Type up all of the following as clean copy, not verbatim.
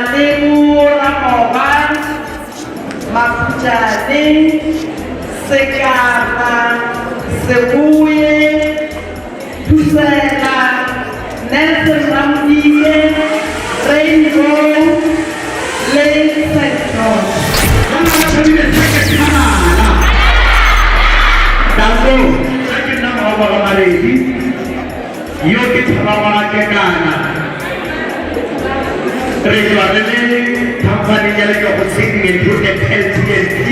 Malebo Ramoba, Maputšane, Sekana, Seboye, Thusela, Nelson Ramodike, Rainbow le St. George. Banna ba thabile se ke thabala. Danko, nna ke nna Maoba wa Maredi, yo ke Thabang wa Kekana. Re tšwa re le khamphaning ya Letlogo Trading and Project LTNP.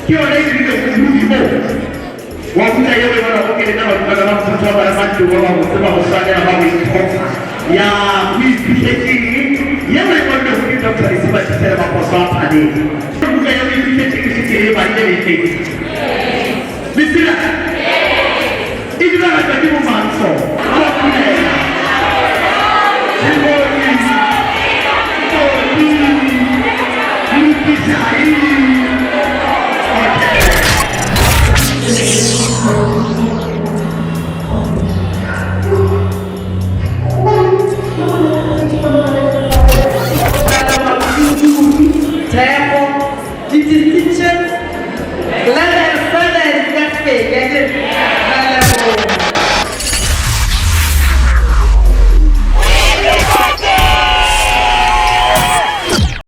Ke yona e dirilego movie o wa buka yeo e bonwago ke lena barutwana ba mophatho wa bana ba Ntoba ba botse ba go swanela ba go itlhompha ya go ipihletšeng yeo e ngwadilwego ke Doctor Lesiba Thitele Maposo a Phaleng. Buka ya go ipihletšeng e šetše e badile le tletse.